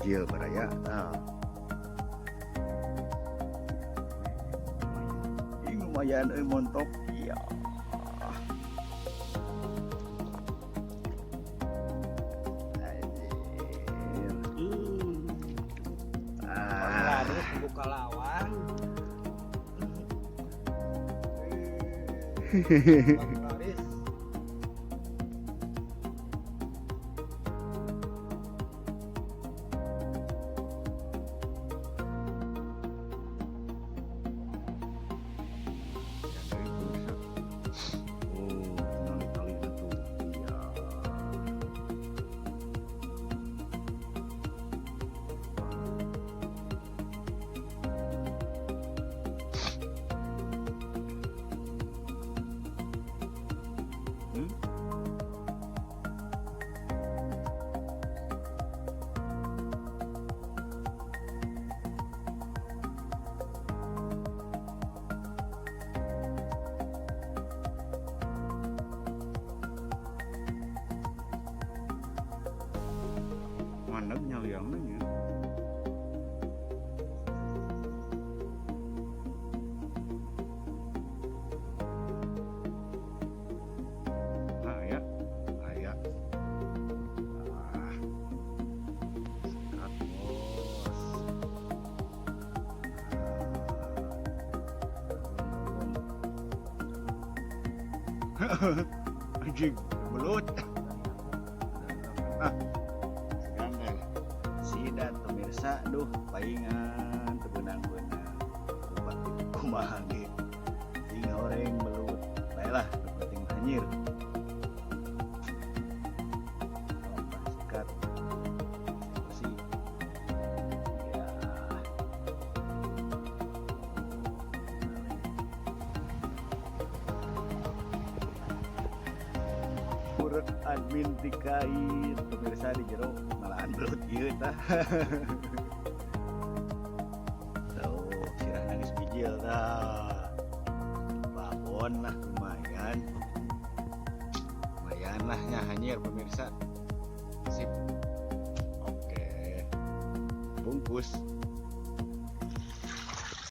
Bijil baraya tah. Ih, lumayan euy, montok. Iya. Anjir. Ah. Laris buka lawang. Laris. Oh, tali-tali itu. Iya. Mandeg nya liangna nya. Nah, aya. Aya. Ah. Sikat, bos. Ah. Anjing, belut. Ah. Segan deh. Sidat pemirsa, duh paingan teu beunang-beunang. Lupa kumaha ge. Sing goreng belut. Baiklah, nu penting mah hanyir. Oh, sikat. Bersih. Ya. Purek admin dikait pemirsa, di jero malahan belut ieu tah. Tuh, sirah nangis bijil tah. Babon lah, lumayan. Lumayan lah nya hanyir pemirsa. Sip. Oke. Bungkus.